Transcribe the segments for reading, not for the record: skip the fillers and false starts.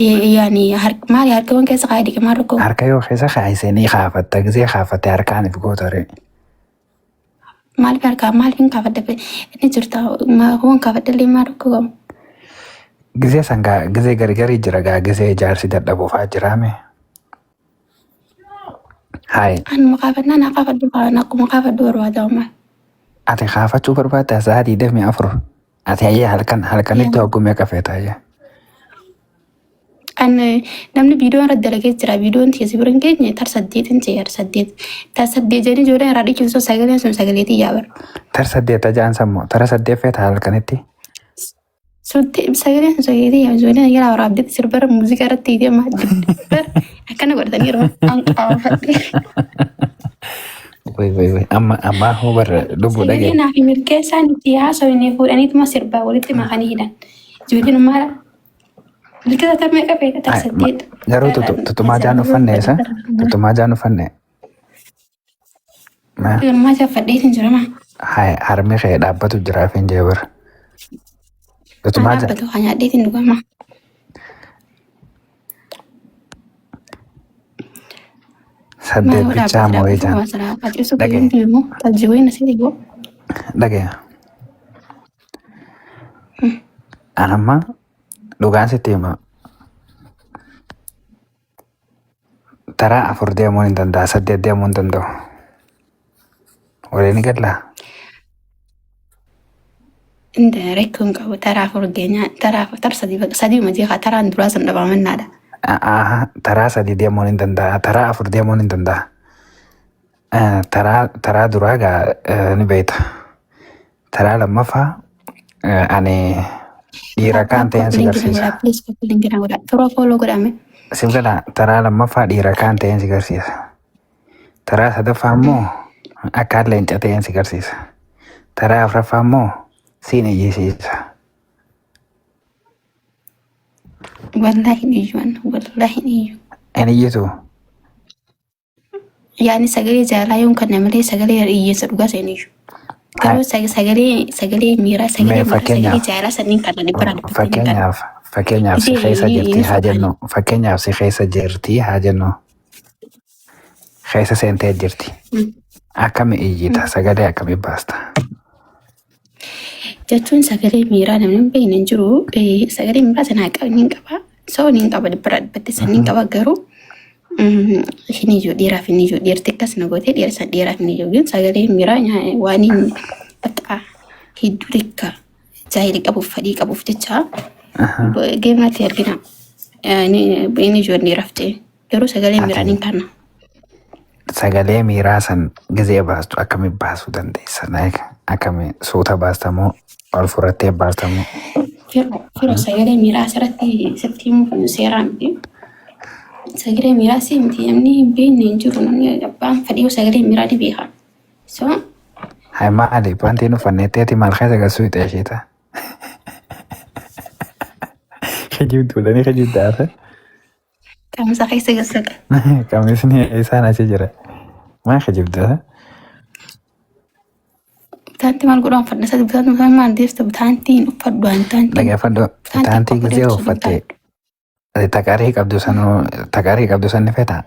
Yaani maali harka keessa kaa'ee dhiqe maal rakkoo? Harka yoo keessa kaayise ni kaafatta. Gisee kaafatte harkaan if goota ree. Maaliif harkaa maaliif hin kaafadha? Inni jirta hoon kaafadha illee maal rakkoo qabu? Gisee san gaa gisee gargarii jira gaa gisee jaarsi dadhabuufaa jiraame. Hayi Anuma kaafannaa naa kaafadhu kaan akkuma kaafadhu barbaada maal? Ati kaafachuu barbaadda sa'a 24. Ati hayyee halkan halkanitti hogguu meeqa feeta hayyee? An namni viidiyoo irratti dalagee jira. Viidiyoon tiyya si bira hin geenye tar saddeetin ta'e tar saddeet. Tar saddeet jedhanii ijoolleen irraa dhiichisu sun sagaleen sun sagalee tiyyaa bara. Tar saddeet tajaan sammoo tara saddeet feeta halkanitti. Sutti sagaleen sun sagalee tiyyaa ijoolleen yeroo waraabdetti sirbara muuziqaa irratti hiitee maal bara akkana godhatanii yeroo an qaafadhe. Wai wai wai amma amma hoo bara lubbuu Sagalee dhagee. naaf milkeessaan itti haasawine fuudhaniituma sirbaa walitti makanii hidhan. Ijoolleen maal Bilkisa tar meeqa feeta tar Ay, ma- saddeet. Garuu tutumaa jaan uffanne isa tutumaa jaan uffanne. Ma- Tutumaa jaffadheetiin jira maa. Hai harmi kee dhaabbatu jira afin jee bara. Tutumaa jaan Dhaabbatu haa nyaadheetiin dhugama. Saddeet Maa bichaa dhaabbatu moo'ee dhaabbatu jaan. waan sana qacisu Dhagee guyyuun immoo tajjiween asii dhigoo. Dhagee. An amma dhugaan sitti hima. Taraa afur deemuun hin danda'a, saddeet deemuu hin danda'u. Waliin ni gallaa? Inda rakkoo hin qabu taraa afur geenyaa taraa afur tar sadii bakka sadii umatii haa taraan duraa sun dhabamannaadha. Aha, taraa sadii deemuun hin danda'a, taraa afur deemuun hin danda'a. Taraa duraa gaa ni beekta. Taraa lammaffaa ani dhiira kaan ta'een si Link na garsiisa. godhaa please copy link na godhaa. Firoo follow godhame. Siif galaa taraa lammaffaa dhiira kaan ta'een si garsiisa. Taraa sadaffaa immoo akkaan leenca ta'een si garsiisa. Taraa afuraffaa immoo siin iyyisiisa. Wallaahi hin iyyu anna wallaahi hin iyyu. Hin iyyitu. Yaani sagalee jaalalaa yoon kanna malee sagalee hiyyeessa dhugaa seen iyyuu. Garuu sagalee miiraa Mee sagalee miiraa sagalee fakkeenyaaf jaalalaa sanniin kanna dhibbarraa dhibbatti ni kanna. fakkeenyaaf si Gisee keessa jirti ni haa sodaani. jennu fakkeenyaaf si keessa jirti haa jennu keessa seentee jirti akkami iyyita sagalee akkami baasta. Jechuun sagalee miiraa namni hin beekne hin jiru. Sagalee miiraa sana ni qaba. So ni qaba dhibbarraa dhibbatti sanniin qaba garuu hin iyyuu dhiiraaf hin iyyuu dhiirti akkas na gootee dhiira san dhiiraaf hin iyyuu ግን sagalee miiraa waan hin bakka hedduu takka jaahilii qabuuf fedhii qabuuf jecha geemaatti argina. Inni iyyuu dhiiraaf ta'e garuu sagalee miiraa Ati ni kana. Sagalee miiraa san gizee baastu akkami baasuu dandeessa? Like akkami suuta baasta moo ol furattee baasta moo? Firoo sagalee miiraa asirratti sitti himuuf seeraa miti. Sagalee miiraa si miti namni hin beekne hin jiru namni abbaan fedhii sagalee miiraa ni beeka. So Hai maali pantiin uffanneetteeti maal keessa galchuu hixee isheeta? Kijibduudha ni kijibdaata. Qamisa keessa galchata. Qamisni isaan achi jira. Maa kijibda? Bitaanti maal godhaan uffadha? Isa bitaanti bitaanti maal deebista? Bitaanti hin uffadhu ani bitaanti. Dhaggeeffadhu. Bitaanti Bitaantii qofa gizee deebsu uffatte bitaanti. ati taqarii qabdu sanuu taqarii qabdu san ni fetaa?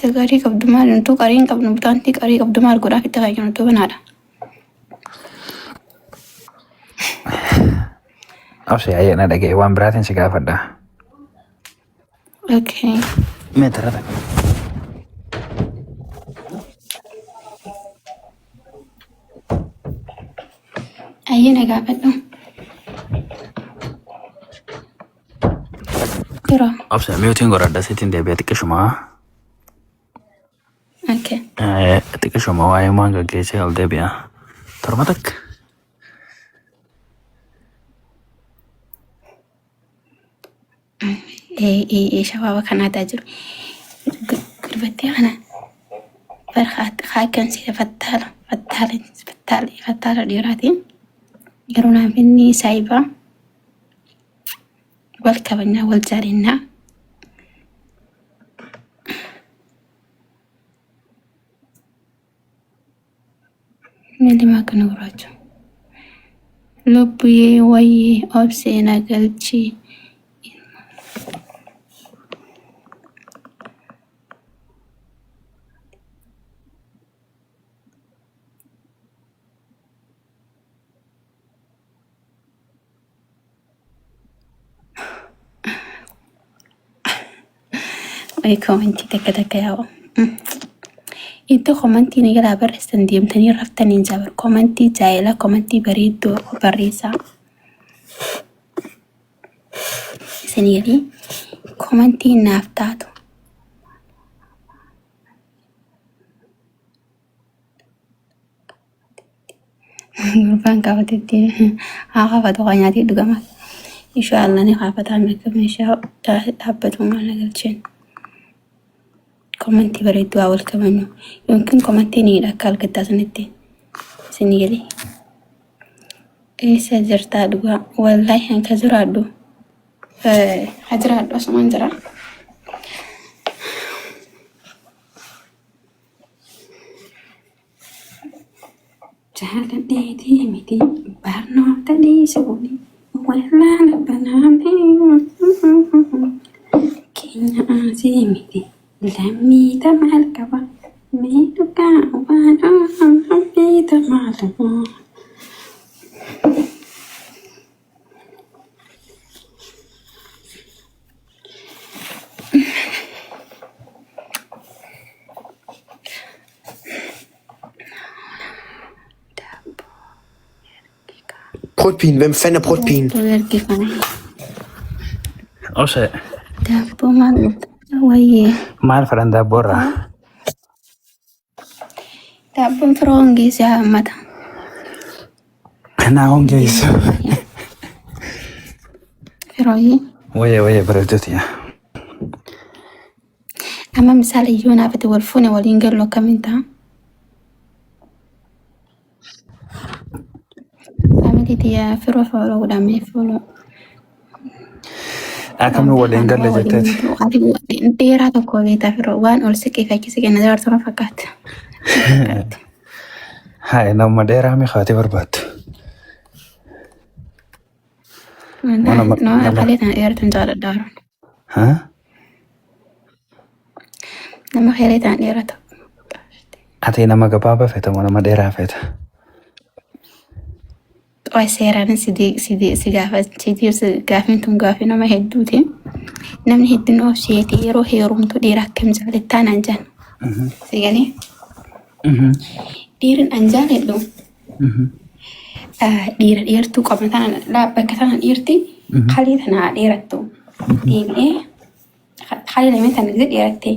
Qarii qabdu maal nutu qarii hin qabnu bitaanti qarii qabdu maal godhaa fitti fayyadu nutu banaadha. Obsi ayyee na dhaga'e waan biraatiin si gaafadha. Okay. Mee tara takka. Ayyee na gaafadhu. Yeroo. Obsi miyuutiin godhadha sitiin deebi'ee xiqqishuma. Okay. Xiqqishuma waa'ee waan gaggeessee ol deebi'a. Torba takka. Shabaaba kanaataa jiru. Gurbattii kana barhaakkan seera fattaala fattaala fattaala fattaala dhiiraatiin garuu naaf inni saayibaa wal kabajnaa wal jaalannaa. Miilli maa akkana gurraacha? Lubbuyee wayyee obsee na galchii. Wayi komantii takka takka yaa'u. Iddoo komantii ni jalaa barreessitan deemtanii raftanii hin jaabar. Komantii jaayilaa komantii bareedduu barreessaa. Isin galii komantii naaf taatu. Gurbaan kaafatetti haa kaafatu haa nyaatee dhugama. Inshaallah ni kaafataa mirga meeshaa dhaabbatu maal na galcheen. Komantii bareedduu haa wal kabajnu. Yookiin komantii ni akka argattaa sanitti isin galee. Eessa jirtaa dhugaa? Wallaahi hanka jiraadhu. Ha jiraadhu asumaan jira. Jaaladheetii miti barnoota dhiisuuni wallaala banaame keenya asii miti lammii maal qaba mee dhugaa waan lammii maal qaba. Brødpigen. Hvem fanden er brødpigen? Daabboo ergifame. Obsee Daabboo maal wayyee. maal fedhan daabboorraa? Daabboon firoo hongeessee haammata. Naa hongeessu. Firooyyee. Wayya wayya bareedduuti. Amma misaala iyyuu naaf itti wal fuune waliin gallu akkamiin ta'a? Faamilii tiyya firoo fooloo godhamee fooloo. Akkamiin waliin galle jetteeti. Dheeraa tokko beektaa firoo waan ol siqee fi achi siqee na dabarsu na fakkaata. Hayi nama dheeraa miqaatee barbaaddu. Nama Nama nama kalee tana dheeratuun jaaladha. haa? Nama kalee tana dheeratu. Ati nama gabaabaa feeta moo nama dheeraa feeta? Qoy seeraan si si gaafachiisu gaafiin tun gaafii nama hedduuti. Namni hedduun obseeti yeroo heerumtu dhiira akkam jaalattaa naan jedhan. Si galee dhiirri an jaaladhu dhiira dheertuu qaba tana bakka tana dhiirti kalee tana haa dheerattu. Deebi'ee kalee lameen tana gadi dheeratte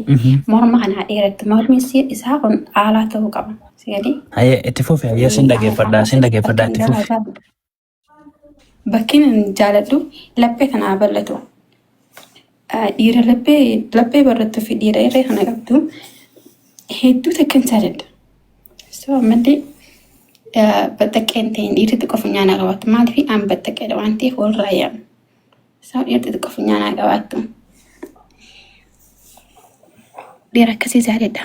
morma kana haa dheerattu. Mormi isaa kun haalaa ta'uu qaba. Si galee Hayyee itti fufi hayyee sin dhageeffadha sin dhageeffadha itti fufi. Bakki ani jaaladhu laphee kana haa bal'atu. Dhiira laphee laphee bal'attuu fi dhiira irree kana qabdu hedduu takkan jaaladha. So ammallee baxxaqqee hin ta'in dhiirri xiqqoo funyaanaa qabaattu. Maaliif an baxxaqqeedha waan ta'eef walirraa yaa'u. So dhiirri xiqqoo funyaanaa qabaattu. Dhiira akkasii jaaladha.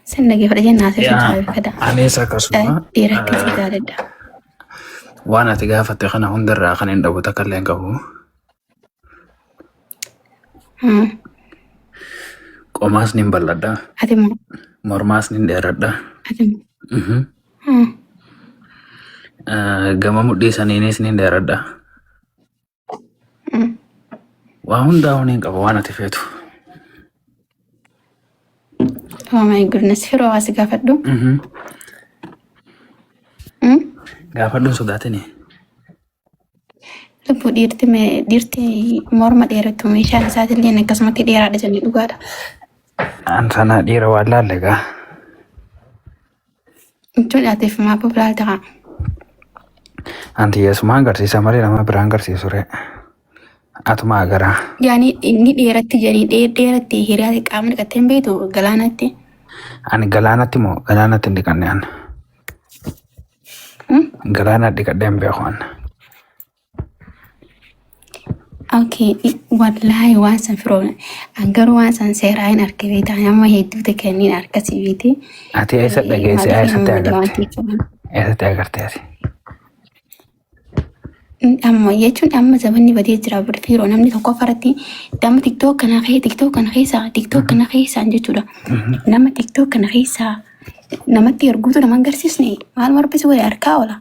Sin dhageeffadha jennaa asirratti Yaa jaalladha. anis akkasuma Dhiira akkasii jaaladha. waan ati gaafatte kana hundarraa kan hin dhabu takka illee hin qabu. Qomaas nin bal'adha. Ati moo Mormaas nin dheeradha. ati moo Gama mudhii saniinis nin dheeradha. Waa hundaa nin qaba waan ati feetu. Oh my goodness firoo as gaafadhu. Gaafadhuun sodaatini. Lubbuu dhiirti dhiirti morma dheerattu meeshaan isaatillee akkasumatti dheeraadha jennee dhugaadha. An sana dhiira waan laalle gaa. Jechuun atiif maaf of laalta haa? Anti yesumaan agarsiisa malee nama biraan agarsiisu ree. Atuma agaraa. Yaani inni dheeratti jedhanii dheeratti hiriyaa qaama dhiqattee hin beektu galaanatti. Ani galaanatti moo galaanatti hin dhiqanne an. Galaana dhiqadhee hin beeku an. Okay, wallaahi waan san firoo an garuu waan san seeraa hin arge beektaa nama hedduu takka inni harkasii beekte. Ati eessa dhageesse? Maaliif Eessatti nama waan agarte? ta'eef. Eessatti agarte ati? Amma jechuun amma zabanni badee jira firoo namni tokko faratti nama tiktook kana keessa tiktook kana keessa tiktook kana keessaan jechuudha. Nama tiktook kana keessa namatti erguutu nama hin agarsiisne maal marbisi godhe harkaa oola.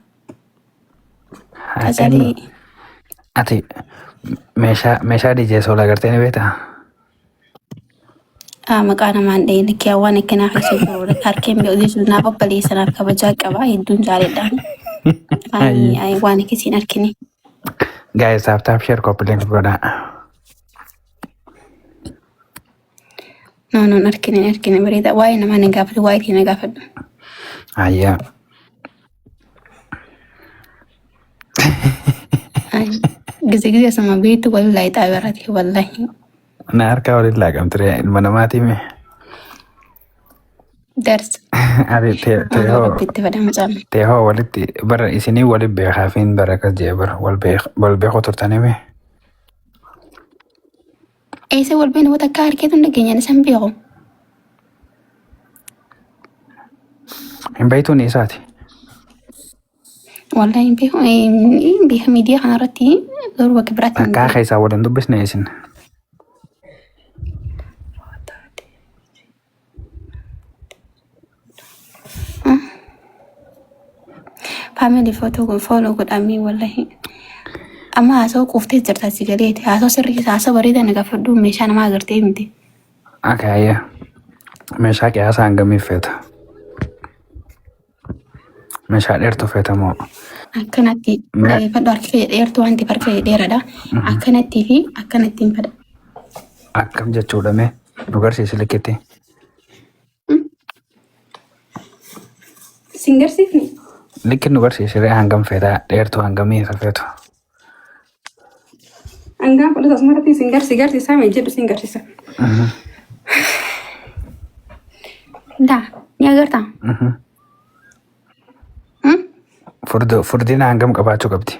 Kasalee Ati meeshaa DJ Sool agartee ni beektaa? Maqaa namaan dhahee lakkee waan akkanaa keessa jiru harkeen beeku jechuun naaf obboleessa naaf kabajaa qaba hedduun jaaladha. Ani waan akkasii hin argine. Guys, tap tap share copy link godhaa. No no hin argine hin argine bareeda waa'ee namaa na gaafatu waa'ee kee na gaafadhu. Ayyaa. Gize gize asuma beektu wallaahi xaabarati wallaahi. Na harkaa waliin laaqamtire ilma namaatii mee. Darsa. Ati Waan teehoo rabbitti fedhama caala. teehoo walitti bara isinii waliin beekaa fi bara akkas jee bara wal beekuu turtanii mee. Eessa wal beeknu wata akka harkeetu hin dhageenyaan isaan beeku. Hin beektuun isaati. Wallahi hin beeku hin beeku miidiyaa kanarratti garuu bakka biraatti hin Takkaa beeku. keessaa waliin dubbisne isin. Faamilii footoo kun fooloo godhamii wallahi. Amma haasawaa quuftee jirta si galeeti. Haasawaa sirrii haasawaa bareedaa na gaafadhu meeshaa namaa agartee miti. Akka ayyaa meeshaa qiyaasaa hangamiif feeta? Meeshaa dheertuu feeta moo? Akkanatti fadhu harki kee dheertuu waan ta'eef harki kee dheeraadha. Akkanatti fi akkanatti hin fadha. Akkam jechuudha mee nu garsiisi likkitti. Sin garsiifne? Likki nu garsiisi ree hangam feeta dheertuu hangamii isa feetu. Hangaan fudhata asumarratti sin garsi garsiisaa mee jedhu sin garsiisa. Daa ni agartaa? Furdina hangam qabaachuu qabdi?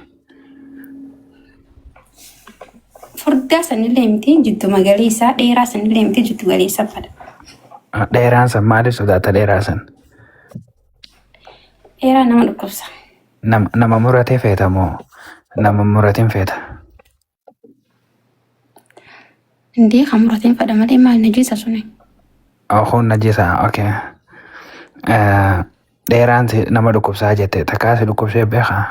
Furdaa sanillee miti jiddu magariisaa dheeraa sanillee miti jiddu galeessa fadha. Dheeraan san maaliif sodaata dheeraa san? Dheeraa nama dhukkubsa. Nama muratee feeta moo nama muratiin feeta? Indee kan murateen fadha malee maal najiisa suni. Oh, kun najisa. Okay. Dheeraan nama dhukkubsaa jette takkaa si dhukkubsee beekaa?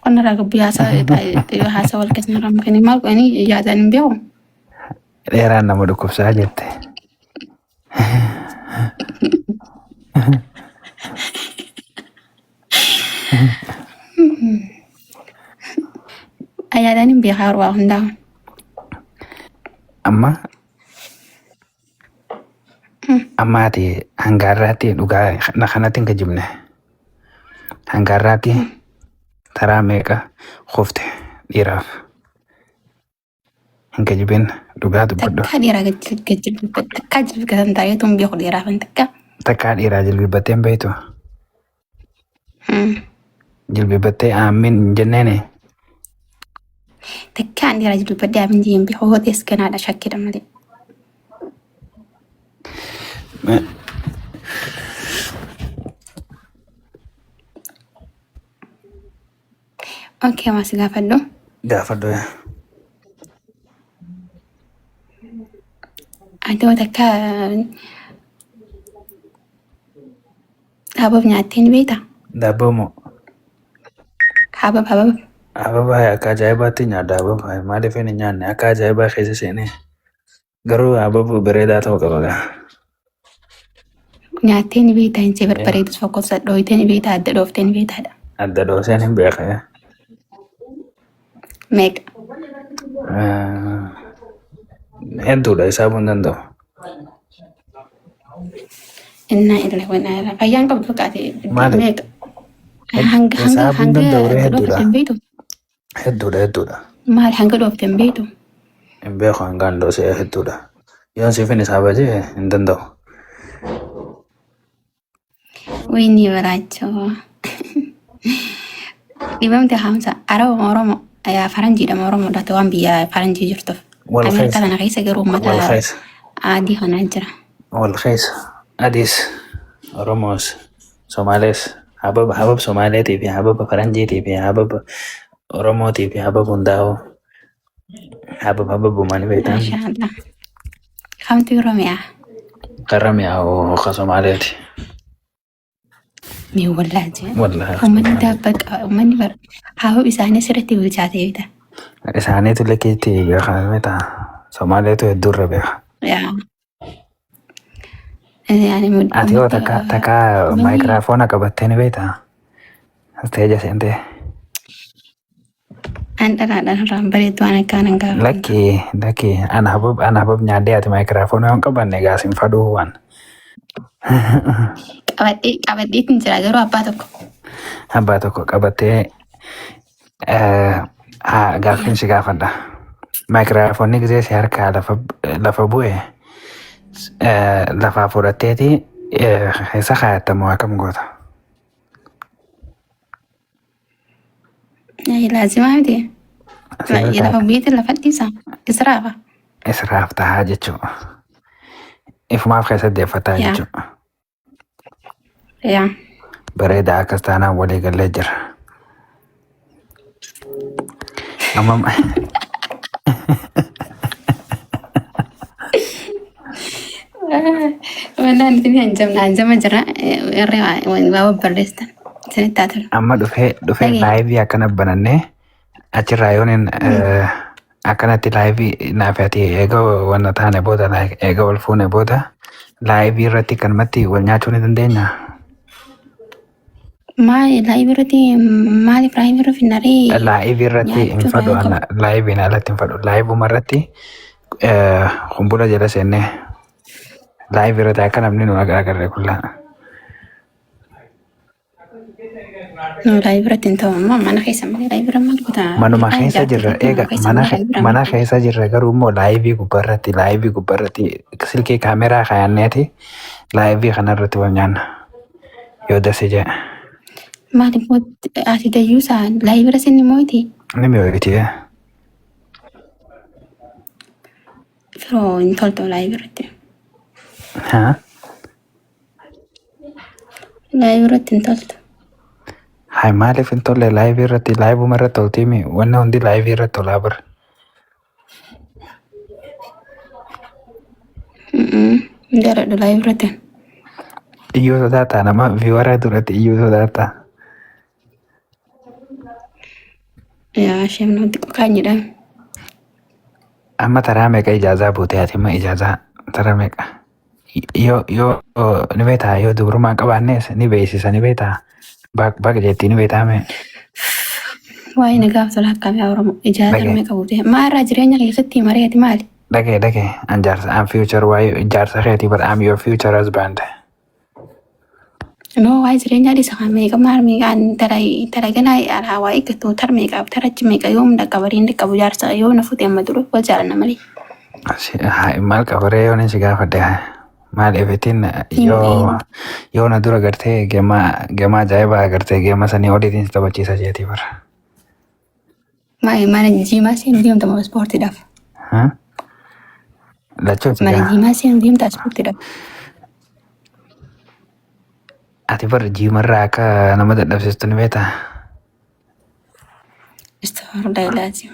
Qonna irraa gabbii haasaa haasaa wal keessa irraa mukanii maal godhanii yaadaan hin beeku. Dheeraan nama dhukkubsaa jette. Yaadaan hin beekaa yeroo hundaa. Amma amma ati hanga har'aatti dhugaa na kanatti hin kijibne. Hanga har'aatti taraa meeqa kufte dhiiraaf? Hin kijibin dhugaa dubbadhu. Takkaa dhiiraa gad takkaa jilbifatan taa'eetu hin beeku dhiiraaf hin takkaa. Takkaa dhiiraa jilbibattee hin beektu. Jilbibattee aammin hin jenneeni. Takkaa dhiiraa jilbifadhee amin jee hin beeku hootees ganaadha shakkiidha malee. Okay, maas gaafadhu. Gaafadhu. Ati waan takka habab nyaattee ni beektaa? Daabboo moo? Habab habab. Hababa akka ajaa'ibaatti nyaadha hababa maaliif hin nyaanne akka ajaa'ibaa keessa seenee garuu hababa bareedaa ta'uu qaba gaa. Nyaattee ni beektaa hin see barbareedus fakkoofsa dhooytee ni beektaa adda dhooftee ni beektaadha. Adda dhooseen hin beeka. Meeqa? Hedduudha hisaabuu hin danda'u. Innaa illa wanaa irraa fayyaan qabdu fakkaate Maali? meeqa? Hanga hanga Hisaabuu hin hanga danda'u ree adda dhoofte hedduudha. hin beektu? Hedduudha hedduudha. Maal hanga dhoofte hin beektu? Hin beeku hangaan dhoosee hedduudha. Yoon siifin hisaaba jee hin danda'u. Wayinii baraachoo. Dhibamte Hamsa Araba Oromoo. Yaa faranjiidha moo Oromoodha ta'u waan biyya faranjii jirtuuf. Wal Ameerikaa keessa. tana keessa garuu uummata Wal keessa. adii kanaa jira. Wal keessa. Adiis, Oromoos, Somaalees, hababa habab Somaaleetii fi hababa Faranjiitii fi hababa Oromootii fi hababa hundaa'uu habab hababumaan beektan. Maashaallah. Kamtu yeroo mi'aa? Karra mi'aawu ka Somaaleeti. Mee wallaahi jee. Wallaahi. Uummanni daabba qaba. Uummanni bara habab isaanii sirriitti bilchaatee bita. Isaaniitu likkiitti beekan mita. Somaaleetu hedduurra beeka. Yaa. Yaani Ati yoo uummata takka takka uummanni maayikiraafoona qabattee ni beektaa? Isteeja seentee. an dhalaadhaan irraan bareedu waan akkaan hin gaafatamtu. Lakki lakki ana habab ana habab nyaadhee ati maayikiraafoona yoo hin qabanne gaas hin fadhuu waan. Qabadhee qabadheetiin jira garuu abbaa tokko. Abbaa tokko qabattee haa gaaffiin si gaafadha. Maayikiraafoonni gisee si harkaa lafa lafa bu'e lafaa fudhatteeti keessa kaayatta moo akkam goota? Laazimaa miti. Asirra Lafa bu'eetiin lafa dhiisa. Israafa. Israaf tahaa jechuudha. Ifumaaf keessa deeffataa Yaa. jechuudha. Yaa. Bareedaa akkas taanaan walii gallee jira. Amma Wallaan isin hanjamna hanjama jira. Irree waa barreessitan. Isinitti haa tolu. Amma dhufee dhufee Dhagee. laayivii akkana banannee achirraa yoon hin akkanatti laayivii naaf ati eega wanna taane booda eega wal fuune booda laayivii irratti kanumatti wal nyaachuu ni dandeenya. Maali laayivii irratti maaliif laayivii irra finnaree Laayivii irratti hin nyaachuu fadhu raayii ana qabu. laayiviin alatti hin fadhu laayivuma irratti kumbula jala seennee laayivii irratti akka namni nu agarre kullaa. Laayivii irratti hin ta'u ammoo mana keessa malee laayivii irra maal goota? Manuma Ilkaan keessa ijaartee jirra manuma eega keessa mana malee laayivii irra mana maal goota? keessa jirra garuu immoo laayivii gubbaarratti laayivii gubbaarratti silkii kaameraa kaayanneeti laayivii kanarratti wal nyaanna yoo dasi jee Maaliif ati dayyuusaa laayivii irra sinni mooti? ni mi'ooti. Firoo hin toltu laayivii irratti. Haa Laayivii irratti hin toltu. Hai maaliif hin tolle laayivii irratti laayivuma irratti toltiimi wanni hundi laayivii irratti tolaa bara. Hin jaaladhu laayivii irratti. Iyyuu sodaataa nama viiwara duratti iyyuu sodaataa. Yaa isheen namatti qokaanyidha. Amma taraa meeqa ijaazaa buute ati amma ijaazaa taraa meeqa? Yoo yoo ni beektaa yoo dubrummaa hin qabaannes ni beeksisa ni beektaa baaq baaq jettii ni beektaa mee Waa'ee nagaaf tola akkamii Oromoo ijaarsa dhagee meeqa buute? Maarraa jireenya keessatti mari'ati maali? dhagee dhagee an jaarsa an future waa'ee jaarsa keetii but I'm your future husband. No waa'ee jireenyaa dhiisa kan meeqa maal meeqaan intala ganaa alaa waa eeggatu tar meeqa tarachi meeqa yoom dhaqqaba riin dhaqqabu jaarsa yoo na fuute amma dura wal jaalanna malee. Maal qabaree yoon si gaafadhe maal efitiin yoo yoo na dura gartee geema geema ajaa'ibaa agartee geema sanii oliitiin si taphachiisa jeetii bara. Maal mana jiimaa seenu deemta moo ispoortiidhaaf? Lachuuti Mana gaa. jiimaa seenu deemta ispoortiidhaaf? Ati bar jiimarraa akka nama dadhabsiistu ni beektaa? Istaghfirullah ilaazim.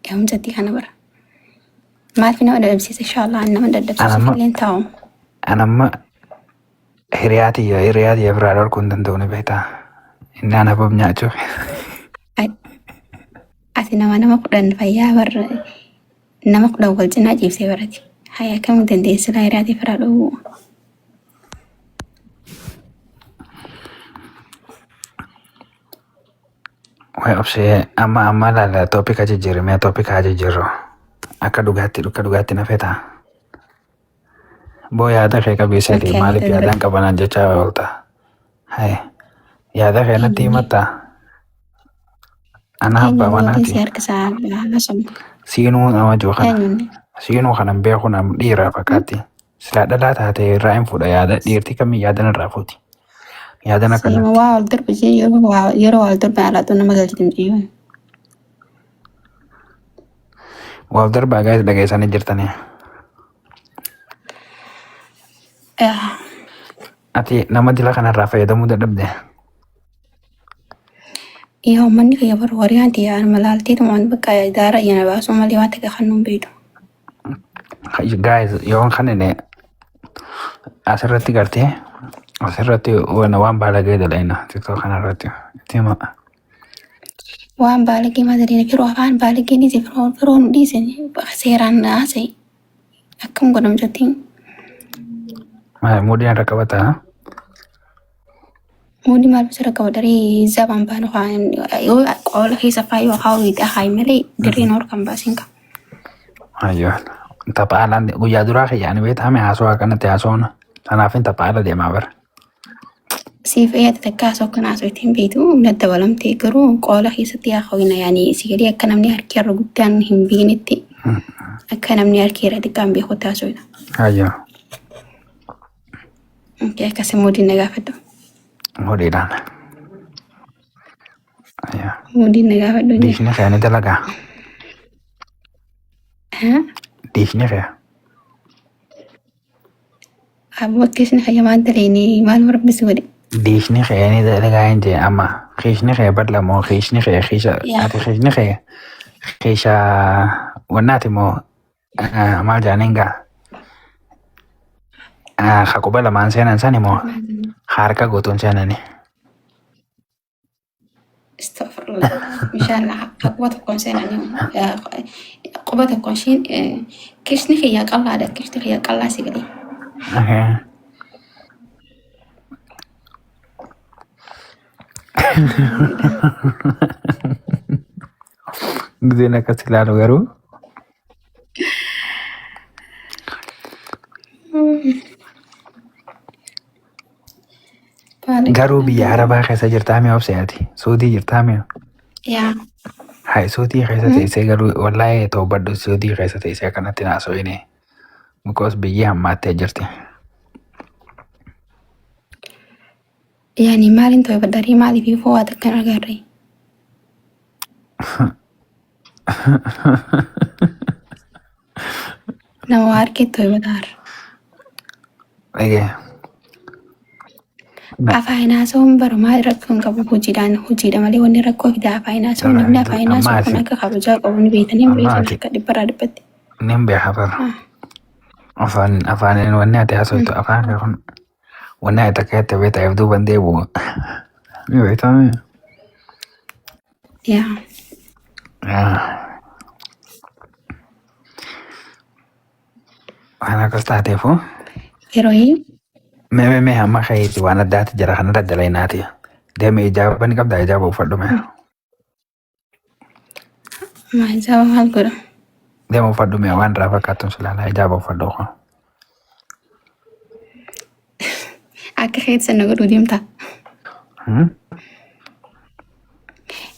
Eewumsatti kana bara. Maaliif nama dadhabsiisa inshaallah nama dadhabsiisuuf Anamma illee taa'u. anamma hiriyaa tiyya hiriyaa tiyya biraa dhorkuu hin danda'u ni beektaa? Inni ana bab nyaachuuf. Ati nama nama 10 fayyaa bar nama 10 wal cinaa ciibsee barati. Haya akkamiin dandeessi laa hiriyaa tiyya biraa dhowwuu. Wayi obsee amma amma laala toopika jijjiirame toopika haa jijjiirru. Akka dhugaatti na fetaa. Boo yaada kee qabeessati Okay, maaliif yaadaan qabanaan jechaa oolta? Haye yaada kee natti himattaa? Ana abbaa Eenyuun yookiin si manaati. harka isaa haasofnu. Siinuu nama jiru kana. Eenyuun? Siinuu kanan beeku nam dhiira fakkaatti. Silaa dhalaa taate irraa hin fuudha yaada dhiirti kamii yaadan irraa fuuti. Yaadan Siima akkanatti. waa wal darbu jee yeroo waa yeroo wal darban alaatu nama galchiti mucayyoon. Wal darbaa gaa'is dhageessanii jirtanii. Yaa. Ati nama dila kanarraa fayyadamuu dadhabde. Yaa uummanni kiyya bara horii anti yaa malaalteetumaan bakka daara yana baasuu malee waan takka kan nuun beektu. Guys, yoon kanine asirratti gartee asirratti waan baalagee dalayna TikTok kanarratti itti hima. Waan baalagee maal jedhanii firoo afaan baalagee ni firoo firoo nu dhiisen seeraan haasa'e akkam godhamtatti. Maal muudii irra qabataa? Muudii maal bisira qaba daree zabaan baanu yoo qoola keessa faayoo haa wiixaa haa malee dirreen hor kan baasin qaba. Ayyoo. Tapha alaan guyyaa duraa kiyya ani beektaa mee haasawaa akkanatti haasawna. Kanaafin tapha ala deemaa bara. Siif eeyyate takka haasoo akkana haasoo ittiin beektu na dabalamte garuu qoola keessatti yaa hawwina yaani si gadi akka namni harki irra guddaan hin beeknetti akka namni harki irra xiqqaan beekutti haasawina. Ayyoo. Okay, akkasii muudii na gaafadhu. Mudiidhaan. Ayyoo. Muudii na gaafadhu jee. Diishni kee ni dalagaa. Diishni kee. Abbo akkasni hayyamaan daleeni maal rabbisi godhe. Diishni kee ni dalagaa hin jee amma. Kiishni kee bal'a moo kiishni kee kiisha Yaa. ati kiishni kee kiisha wannaati moo maal jedhaniin gaa haquba lamaan seenan sani moo harka guutuun seenani. Astaghfirullah. Inshallah quba tokkoon seenanii quba tokkoon ishiin kiishni kiyya qal'aadha. Kiishni kiyya qal'aa si godhe. Okay. Gizeen akkas ilaalu garuu garuu biyya Arabaa keessa jirtaa mi'a obsee ati Suudii jirtaa mi'a. Yaa. Hai Suudii keessa teessee garuu wallaahi toobadhu Suudii keessa teessee akkanatti naasoo'ine. Because biyyi hammaattee jirti. Yaani maaliin ta'e baddarii maaliif ifoo waa takka hin agarre? Nama waa argee ta'e badaara. Dhagee. Afaan haasa'uun bara maal rakkoo hin qabu hojiidhaan hojiidha malee wanni rakkoo fida afaan haasa'uun namni afaan haasa'u kun akka kabajaa qabu ni beekanii hin beektan akka dhibbarraa dhibbatti. Nin beeka bara. Afaan afaaniin wanni ati haasoftu afaan kee kun wanni ati akka itti beektaa duuban deebi'u. Ni beektaa mee? Yaa. Waan akkas taateefu Yeroo mee mee mee amma keeti waan addaati jira kanarra dalaynaati. Deemi ijaaba ni qabdaa ijaaba uffadhu mee. Maal ijaaba maal godha? Deema uffadhu mee waan irraa fakkaattu si ilaalaa ijaaba uffadhu kun. Akka keessa na godhuu deemta.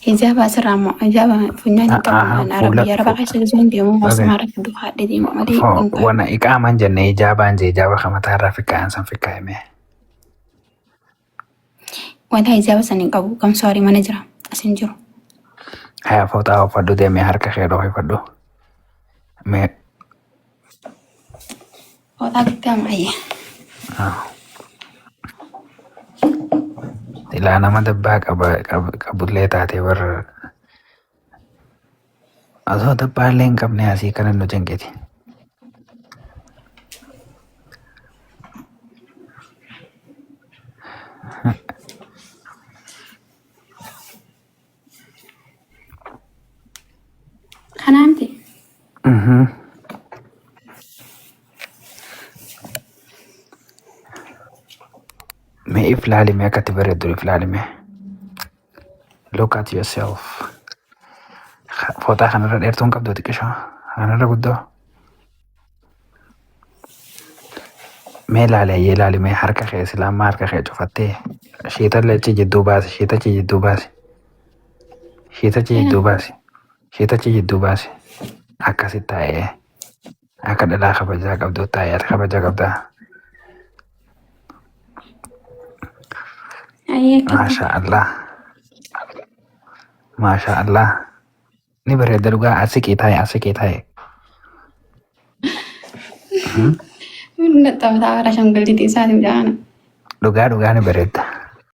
Hijaaba asirraa immoo hijaaba funyaan hin qabu Aha, waan araba fuula biyya arabaa keessa gisee hin deemu osuma irratti duhaadhe deema malee hin qabu. Wana iqaamaan jenne ijaabaan jee ijaaba kan mataa irraa fikkaa'an san fikkaa'ime. Wanta hijaaba san hin qabu gamsoorii mana jira as hin jiru. Haya fooxaa uffadhu deemee harka kee dhoofifadhu. Mee Fooxaa guddaa maayye. Ilaa nama dabbaa qaba qabullee taatee warra osoo dabbaa illee hin qabne asii kana nu cinqiti. Kanaa miti. Mee if laalime akkatti bareeddu if laalime. Look at yourself. Fooxaa kanarra dheertuu hin qabdu xiqqishoo. Kanarra guddoo. Mee laali ayyee laali mee harka kee silaa harka kee cufattee shiitallee achi jidduu baasi shiitachi jidduu baasi. Shiitachi jidduu baasi. Shiitachi jidduu baasi. Akkasitti taa'ee akka dhalaa kabajaa qabdu taa'ee ati kabajaa qabdaa. Ayyee akkatti. Maasha Allah. Maasha Allah. Ni bareeda dhugaa asiqii taa'e asiqii taa'e. Natti taphataa bara shangulliitii isaati mucaa kana. Dhugaa dhugaa ni bareedda.